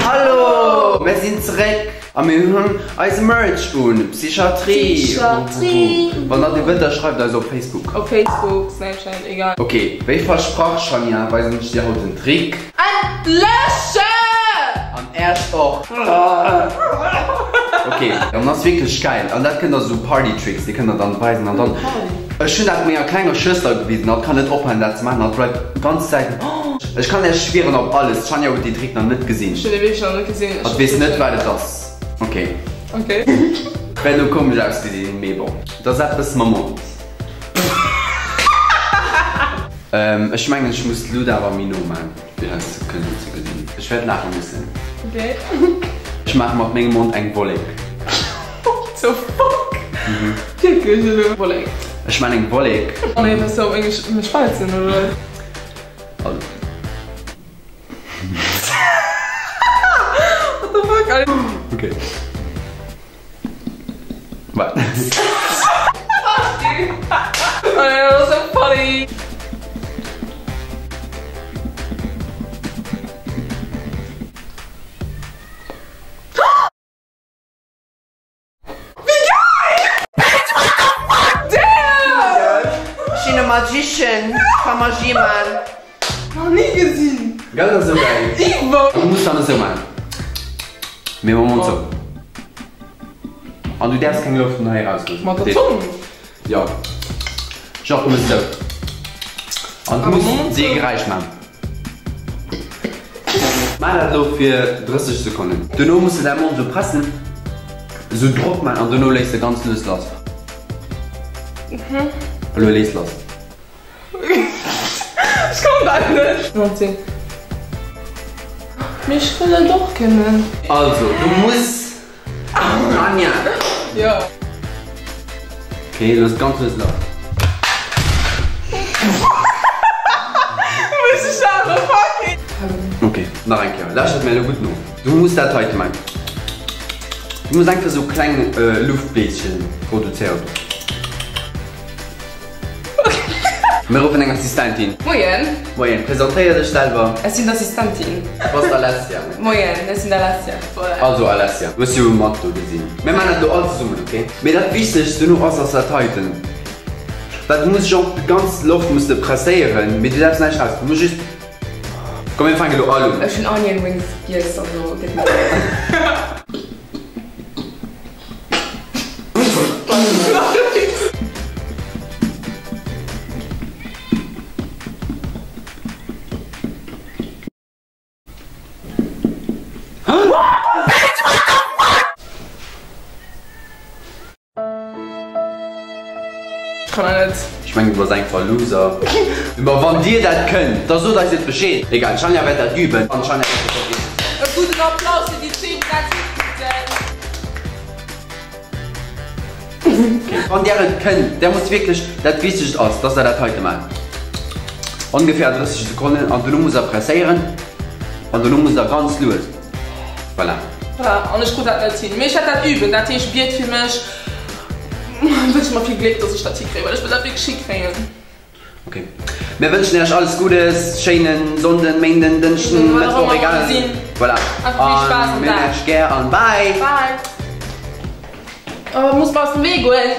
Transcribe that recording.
Hallo! Mir sinn zeréck a mir hunn eise Merch un! Psychiatrie! Wann der dee wëllt, da schreift eis op Facebook. Op Facebook, Snapchat, egal. Ok, wéi versprach, Shania, weisen ech dir haut den Trick. Endlech! An Äerch och. Ok, an ass wierklech gäil. An dat kënnt der sou Party Tricks, déi kënnt der dann weisen an dann. Ech hunn dat menger klenger Schwëster gewisen, hatt kann net ophalen dat ze maachen, hatt bleift d'ganz Zäit Ech kann Iech schwieren op alles, d'Shania huet déi Trick nach net gesinn. Ech hunn e wierklech nach net gesinn. Hatt weess net wat et ass. Ok. Ok. Wäert elo komesch ausgesinn, mee bon. Et ass eppes mam Mond. Ech mengen ech muss d'Lut awer méi no maan fir eis ze kënnen ze gesinn. Ech wäert laache mussen. Ok. Ech maache mat mengem Mond eng Wollek. What the fuck? Wierklech elo? Wollek. Ech maan eng Wollek. Oh nee, dat ass jo op Englesch mech schwätzen, oder? Also. What the fuck, Alter? Ok. Wat? Fuck you! Oh nee, dat ass sou funny! Wéi geil! Damn! Ech sinn e Magician, ech ka Magie man. Nach ni gesinn! Gell, dat ass esou geil. Iwwer! Du muss dann esou man. Mee mam Mond zou. An du däerfs keng Loft vun hei erausloossen. Mat der Zong? Jo. Genre du muss esou. An du muss déi Geräisch man. Maach dat elo fir 30 Sekonnen. Dono muss de däi Mond esou pressen, esou Drock man an dono léiss de ganz lues lass. Elo léiss lass. Ech kann dat net. 19. Mee ech wëll et och kënnen. Also, du muss. Anja! Jo. Ok, looss ganz lues lass. Muss ech awer fucking. Ok, nach eng Kéier. Lauschtert mir elo gutt no. Du muss dat heite man. Du muss einfach sou kleng Luftbläschen produzéieren. Mir ruffen eng Assistentin. Moien. Moien, presentéier dech selwer. Ech sinn d'Assistentin. Du bass d'Alessia, ne? Moien, ech sinn d'Alessia. Voilà. Also Alessia, du hues jo mat do gesinn. Mir maachen dat elo all zesummen, ok? Mee dat Wichtegst dono ass, ass dat heiten. Well du muss genre d'ganz Loft muss de presséieren, mee du däerfs näischt raus. Du muss just. Komm mir fänken elo all un. Ech hunn Onion Rings giess, also gëtt net. Ech kann dat net. Ech mengen du bass einfach e Loser. Ma wann dir dat kënnt, da sot eis et Bescheed. Egal, d'Shania wäert dat üben an d'Shania wäert dat och richteg. E gudden Applaus fir déi zwee Präsidenten. Ok, wann där et kënnt, där muss wierklech, dat Wichtegst ass, dass der dat heite maacht. Ongeféier 30 Sekonnen an dono musst der presséieren an dono musst der ganz lues. Voilà. Voilà, an ech krut dat net hin. Mee ech wäert dat üben, dat heescht, biet fir mech, wënscht mer vill Gléck, dass ech dat hikréien, well ech wëll dat wierklech hikréien. Ok, mir wënschen iech alles Guddes, schéinen Sonnden, Méinden, Dënschden, Mëttwoch, egal. Voilà, an mir hunn iech gär an bye! Bye! Oh, muss mer aus dem Wee goen.